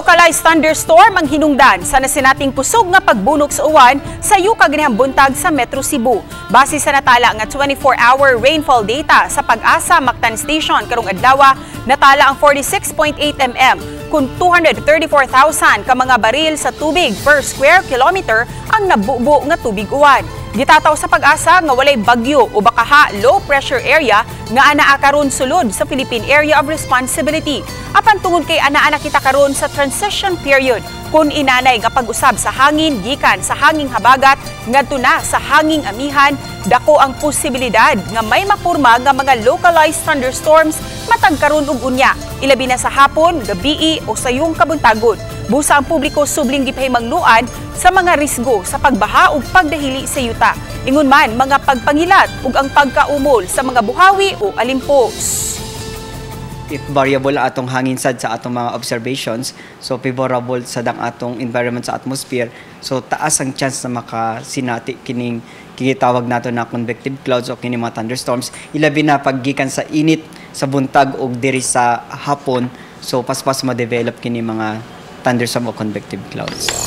Localized thunderstorm ang hinungdan sa nasinating kusog nga pagbunok sa uwan sa yuka ganihang buntag sa Metro Cebu. Base sa natala nga 24-hour rainfall data sa Pag-asa Mactan Station karong adlaw, natala ang 46.8 mm kung 234,000 ka mga baril sa tubig per square kilometer ang nabubo nga tubig uwan. Gitataw sa Pag-asa nga walay bagyo o bakaha low pressure area nga anaa karon sulod sa Philippine Area of Responsibility. Apan tungod kay anaa na kita karon sa transition period kung inanay nga pag-usab sa hangin gikan sa hanging habagat ngadto na sa hanging amihan, dako ang posibilidad nga may mapurma nga mga localized thunderstorms matag karon ug unya, ilabi na sa hapon, gabii o sayong kabuntagon. Busa ang publiko subling gipahimangnuan sa mga risgo sa pagbaha ug pagdahili sa yuta. Ingon man mga pagpangilat ug ang pagkaumol sa mga buhawi o alimpos. If variable ang atong hangin sad sa atong mga observations, so favorable sad ang atong environment sa atmosphere, so taas ang chance na makasinati kining gitawag nato na convective clouds o kini mga thunderstorms, ilabi na pag gikan sa init sa buntag ug diri sa hapon, so paspas ma-develop kini mga thunderstorm o convective clouds.